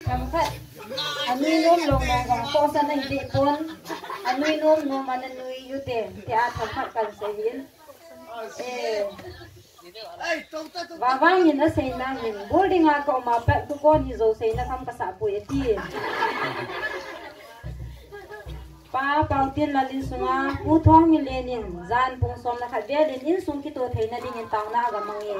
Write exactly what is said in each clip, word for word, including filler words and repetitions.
Themkhat anui nom lou nom jong tohsan ahi deh pon. Anui nom nom ana nui u te, tia themkhat kan sei in. Eh, Vavang in asei na hin, boarding a ka um a pat tu kon hi jou seina kham kasah poi ati. Pa Paotin lal insunga, Pu Thongminlen in, jan pung som le khat vel in insung kitoh theina dingin taona aga mang e.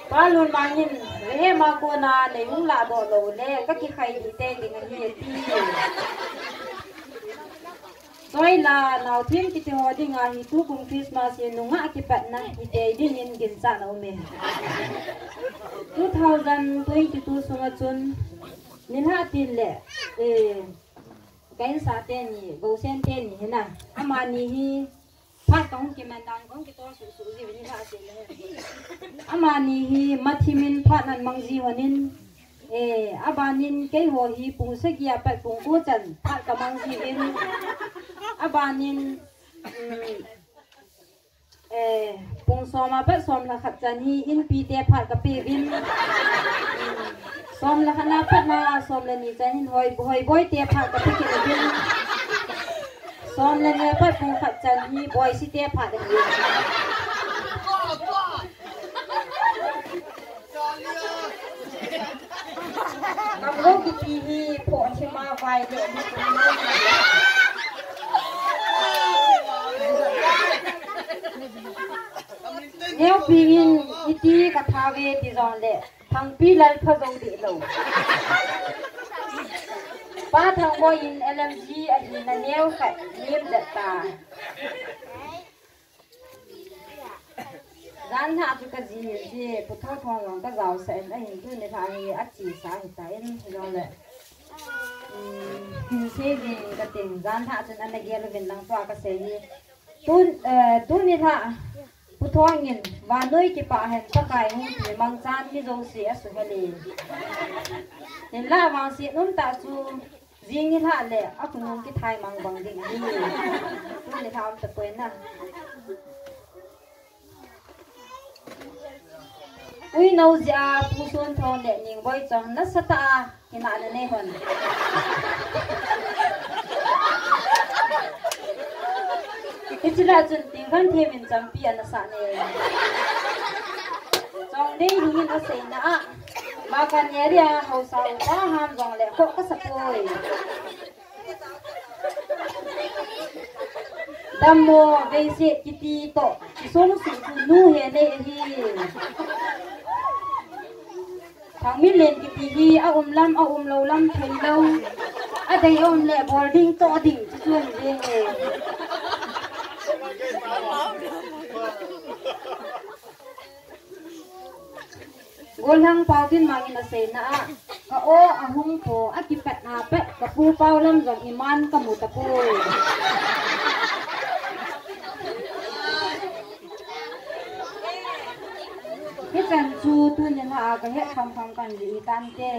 Pa Lunmang in, Rehem a kona nei hung ladoh lou le, ka kikhai ding te ding ahi ati. Choi la, naothem kiti ho dinga hi tukum Christmas hi nungah kipatna hiding in ginchat na um e. Two thousand twenty-two sunga chun, nilhah tin le, eh, ka insung teni, Gousen teni hina. Amani hi, phat kahung kiman dan, kahung kitol suhsuh ji uvin nilhah tin le. Amani hi, mathimin phat nan mang ji honin, Eh, abanin keiho hi pung sagi a pat pung ko chan phat kamang jiuvin. Abanin, mm, eh, pung som a pat som le khat chan hi inpi te phat kapeuvin. Mm, som le khat na pat na som le ni chan hin hoi, hoi boi te phat kape kit uvin. Som le ni a pat pung khat chan hi boi si te phat ahi. Kamlo kiti hi phoh thima vai le ni kum ni. Neopi in iti katha ve ti jong le, Thangpi lal pha jong deh lou. Pa Thangboi in L M G ahina neo khat nem det ta. Jan lhah chu kaji in chi, Pu Thotho jong kajao sah in ahin tuni lhah hi achesa hita in hilou le. Um, hin sei jing kating, jan lhah chun ana gel uvin lang tua kasei hi. Tun, eh, tuni lhah, Pu Thong in, vannoi kipah hen Pakai hung ti mangchan mi jouse asuhel e. Hinlah vangset um tah chu, Jing nilhah le, akhonung kithai mang bang ding ahi. Tuni lhah um tapoi na. Uinou jeh a Pu Sonthong le Ningboi Chong nasatah a hinna nanei hon. Hiche lah chun Tingkhan Them in champi ana sah ne. Chongnei hingin aseina a, Makan area haosa upa ham jongle khoh kasa poi. Dammo, veiset kiti toh, kisong suh chu nu he nei ahi. Thangminlen kiti hi aum lam, aum lou lam thei lou. Adei aum le bol ding toh ding chu chu ahi jeng e. Golhang Paotinmang in aseina a, ka o ahung po, akipatna pet, ka pu Pao lam jong iman kamu tapoi. Hichan chu tuni lhah a kahet kham kham kanji tante.